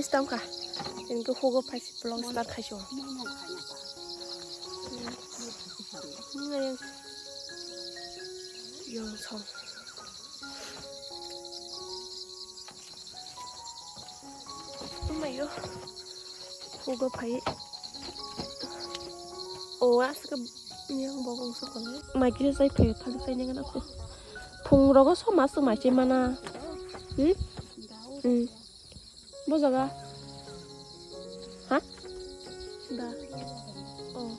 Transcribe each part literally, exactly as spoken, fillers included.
Tangkha. Ini ke hugo phai si vlog start khai si. Yang song. Mayo. Hugo phai. O, aswk yang bobong sokole. Mai kisa sai phai phali sai nang na ko. Phung rogo soma soma se mana. Hmm? Hmm. Bo jaga. Ha? Da. Oh.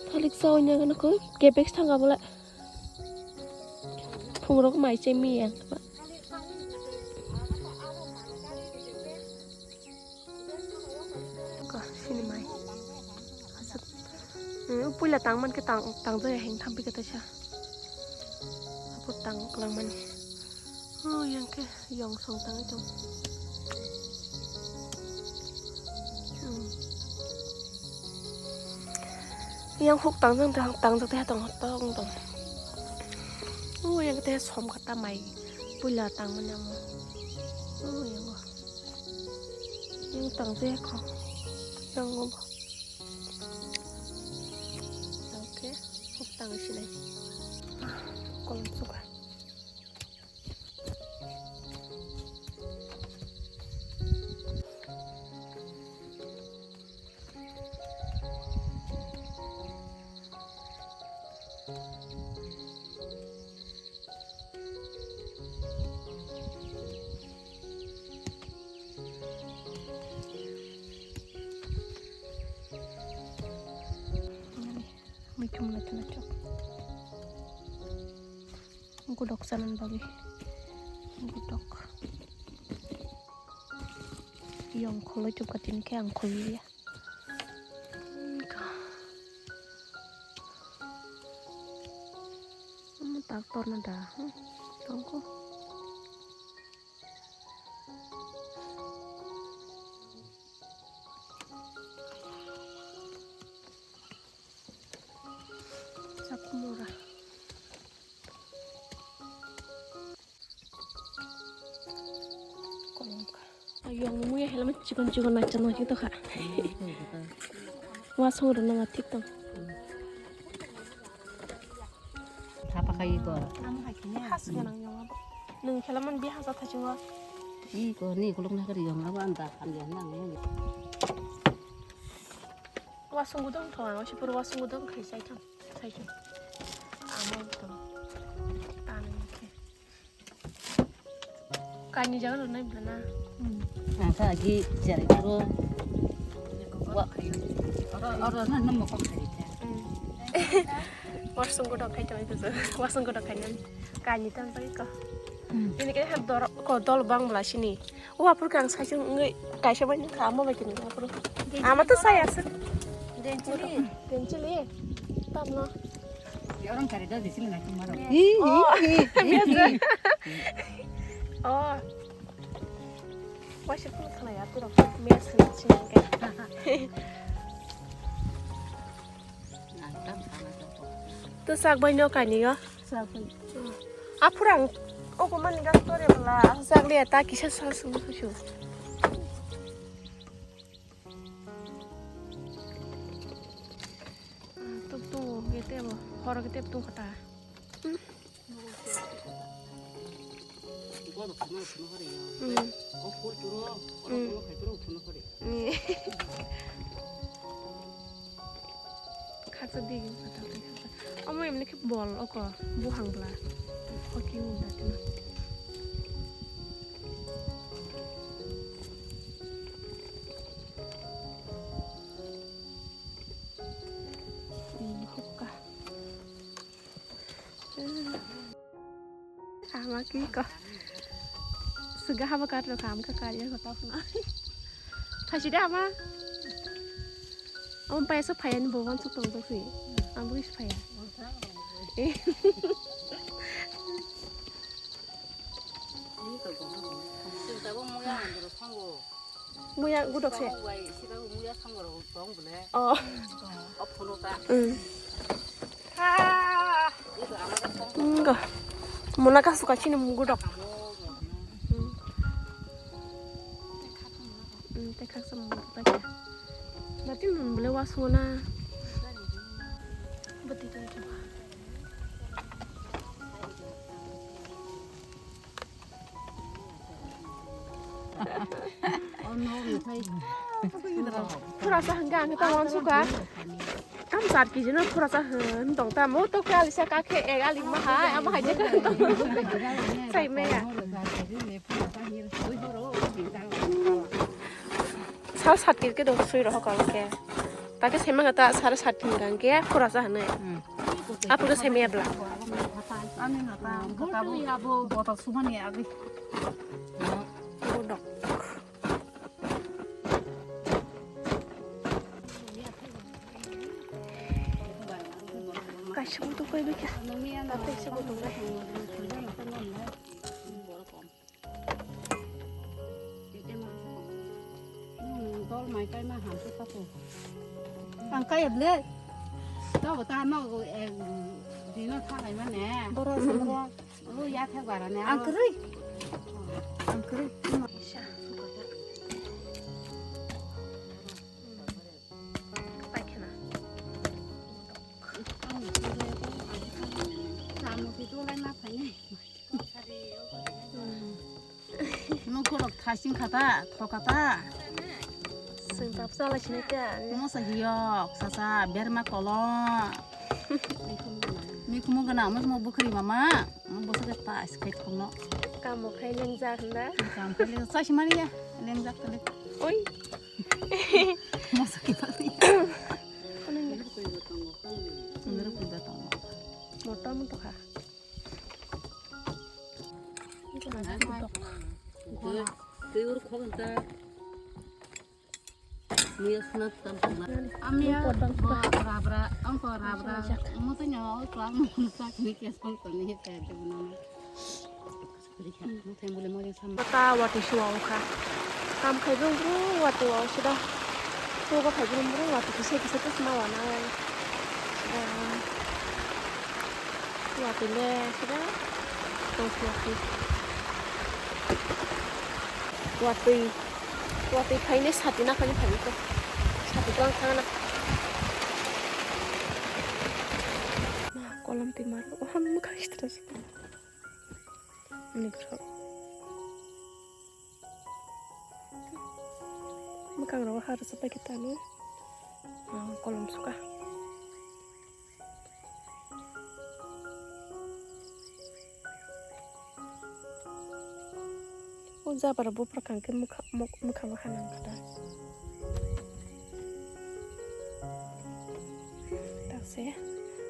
Thalik sa oinyaga nukho, cabbage thanga bole. Phungrok mai chemi ya. Ka, sini mai. Aswk. Hmm, puila tang man ke tang, tang jaya heng thampi kata cha. Apo tang kelang mani. Oh, yang ke, yang song tang itu. Hmm. Yang huk tang jang tang, tang jang teh tang, tang, tang. Oh, yang teh som kata mai. Puila tang mani amo. Oh, yang go. Yang tang jaya ko. Yang go. Oke, huk tang sinai. Kolom suka. Mui khum nacho nacho. Gudok sanan bagwi. Gudok. Yong kholo chupka tini khe ang kholiya. Ka. Omo tak torna da. Hmm. Tongko. Chakumura. Kolomka. Ayong muya helmet chikon chikon nacha nacha tokha. Wasung rwna ma thik tong. Thapa khai ko. Has ganang yong abo. Nung khela man bi hasa thachingo. I ko ni kuluk na kari yong abo anda kan yong nang. Wasung gudong thong ang, si pur wasung gudong khai sai thang. Sai thang. Amo tong. Tani khe. Kani jaga lo nai bela na. Ang sa agi jari puro. Wa. Oro, oro na namo kok khai ta. Wasung gudok khai thang itu. Wasung gudok khai nang. Kani tam pai ko. Ini khe dor ko dol bang bela sini. O apur kang sai chung ngai kaisa bai nang kha ama bai kin apur. Ama to sai asuk. Denchili. Denchili. Tamno. Orang kari da disini ngai tumaro. Oh. Wai se phone khlai ya, pura mes ni chini ke. To sak bai no kani yo. Sak bai. A phurang o ko mani gas tore bla, sak le ta kisa sa su su. Tuk tuk gete bo, hor gete tuk kata. Kharsa di. Omo emni khe bol oko buhang bla. Hoki unda tino. Hukka. Ama ki ko. Suga haba kat ro kam ka kar ya ko tap na. Phaisi da ama. Om paisa phaya ni bogon suk tong suk si. Am bui phaya. Muya gudok se. Sida muya sanggoro tong bole. Oh. O phono ta. Mm. Engo. Mona kasu kachini gudok. Mm. Khaksa mung paikha. Bati mun bole wasung na. Bati to to. Pura sa hangka ang ta wan suka. Kam sat kiji no pura sa hun tong ta mo to kali sa ka khe ek ali ma hai ama hai je ka. Sai me ya. Sal sat kiri ke dong sui roho kal ke. Ta ke sema ta sal sat kiri gang ke pura sa hane. Apu ke sema bla. Ani na ta abo botol sumani agi. Bodok. Kaisa bo tongpai bikha. Kaisa bo tongpai. Dol mai kai ma ham se kapo. Ang kai ble. Tabo ta no dino thagai mane. Boro se boro. Lu ya the bara ne. Ang kwrwi. Ang kwrwi. Paikha na. Ang kwrwi. Kamu itu lai ma phai ne. Nukhurok thasing khata, thokata. Sing tap sala sini kya. Mosa hiyok, sasa, berma kolo. Mikhumu gana, mo mo bukhri mama, mo bosa ke tas kai kono. Kamu khai lengjak handa. Kam khai lengjak, sasi mani ya, lengjak kali. Oi. Mosa ke pali. Kunun ya. Sundara kuda tongo. Motom to kha. Amia bo rabra, angko rabra, mutu nyo, klam mutu sa kini kes pon koni he pe de bunana. Mata wati suwa ukha. Kam khai brum brum wati wa usida. Togo phai brum brum wati kisa kisa to sma wana. Wati le sida. Tong suwa khai. Wati. Wati khai ne sati na khai phai to. Sati to ang thang na. Ma kolom ti mar. Oham khai sida. Ni bwswk. Mwkhang rogo ha rwchap bai khe tamo. Ah, kolom suka. O jabra buphra kang khe mwkha-, mwk-, mwkhango ha nang kha da. Takse,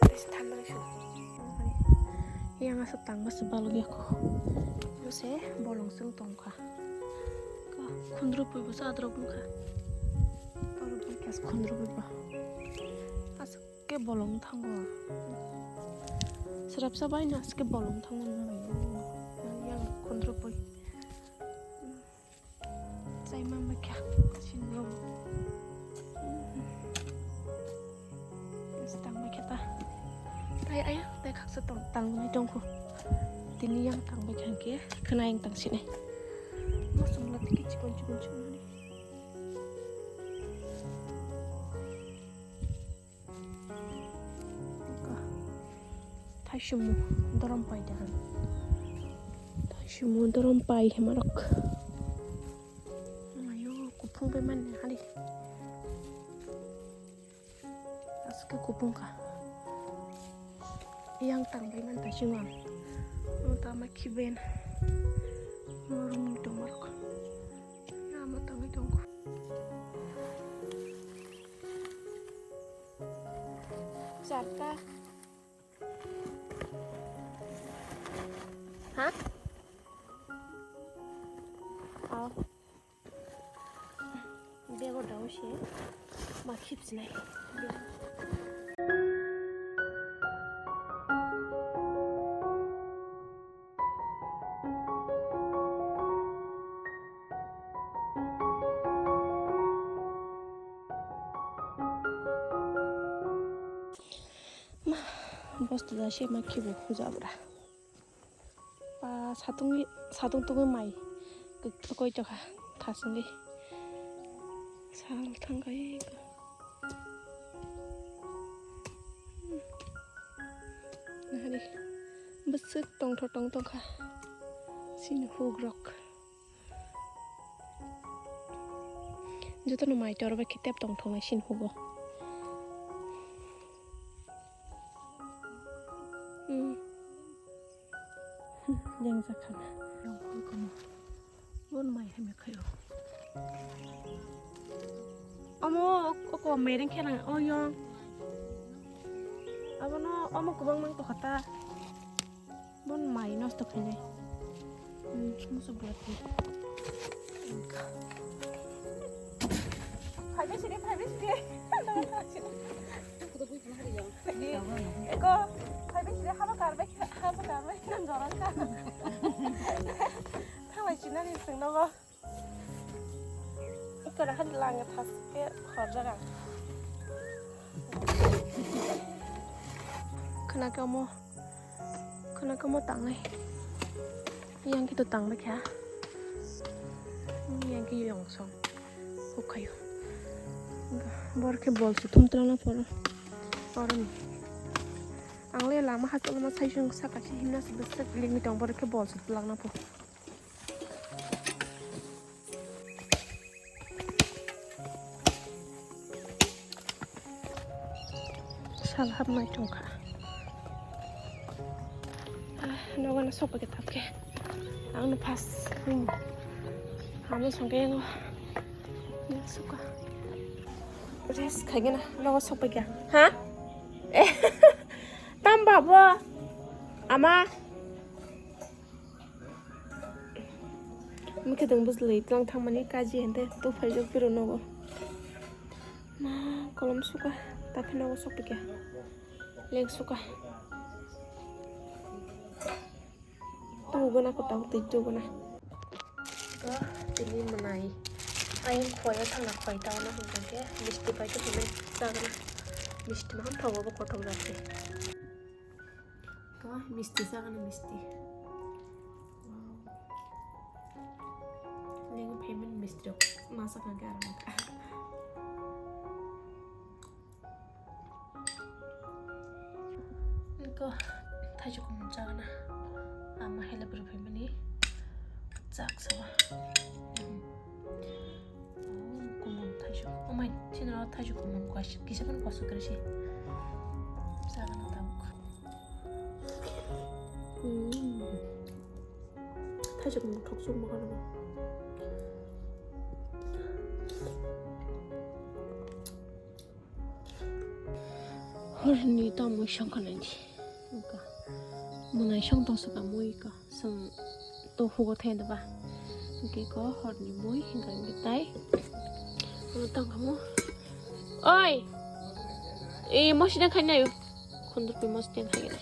takse thangnai su. Yang aswk tangma se balok ya kho. Bo se bolong chwng tong kha. Ka khundru pui bo sa adrok wng kha. Aro bo khe khundru pui bo. Aswk khe bolong thango. Srapsa bai no aswk khe bolong thango nang. Yang khundru pui. Chai ma ma kya sin rom. Tang ma kya ta. Ai ai, tai khaksa tong, tang ma tong ko. Tini yang tang ma kya ke, khna yang tang sini. Masuk lagi chikon chikon chikon ni. Thaisumu dorom pai da. Thaisumu dorom pai hemarok. Mayo kuphung bai man hali. Aske kuphung ka. Yang tang bai man thaisumu ang. Ang tama khiben. Norung tong marok. Ama tangwi tong. Charta. Ha? Oh. Bego daw se. Ma khipsinai. Ma, bosta da se ma khibo jabra. Ba, satung, satung tungwi mai kwk-, kwkwi tokha, thasungwi. Thang thang kai ka. Hmm. Nahari. Bwswk tongtho tong tongkha. Sini hugrok. Jotono mai tor bai khe tep tong thongnai sini hugo. Hmm. Jeng jakha. Bon mai hai me khayo. Omo o ko mereng khe nang o yong. Abono omo kubang mang to khata. Bon mai nosto khainai. Hmm, musu buat ni. Phaibe sini, phaibe sini. Eko, phaibe sini haba karbai, haba karbai nang jorang ka. Thalai sini ni sengno bo. Ikora hadi lange thaske khorjaga. Khna kamo, khna kamo tangnai. Yang khe to tangbai kha. Yang khe yong song. Hukhayo. Bor khe bol se thum tlana poro. Oroni. Ang le lama hachal ma sai sung saka se himna se bwswk lingwi tong bor khe bol se tlangna poro. Sal hapnai tongkha. Ah, nogo no sokphaikha tapkhe. Ang no pas. Hmm. Amo songkhe yango. Yang suka. Rest khaigena nogo sokphaikha. Ha? Eh. Tam babo. Ama. Mukhe tong bwswlwi tlang thangmani kaji hente tufai jok biro nogo. Ma kolom suka, taphai nogo sokphaikha. Leng suka. Tuguna ko tang twi tuguna. To tini mwnai. Ayang khoi thangna khoi tauna hwnkhe misti pai khe tini chagana. Misti ma thago bo kothok jati. Ko misti chagani misti. Wow. Leng payment misti rok masa kha gara kha. Ko thaisuk chagana. Ama help rw phaimani. Chak sawa. Kumon thaisuk. Omai, sinro thaisuk kumon kwasik. Kisa kan kwasuk kre si. Sagana tabuk. Hmm. Thaisuk kumon thok suk makan ma. Horni tamo songkha nai. Ka. Mwnai song tong saka mui ka. Song to hugo thai da ba. Hingke ko horni mui hingka hingke tai. Ano tang kamo. Oi. E mosi dang khai nayo. Khundur pi mosi dang khai nayo.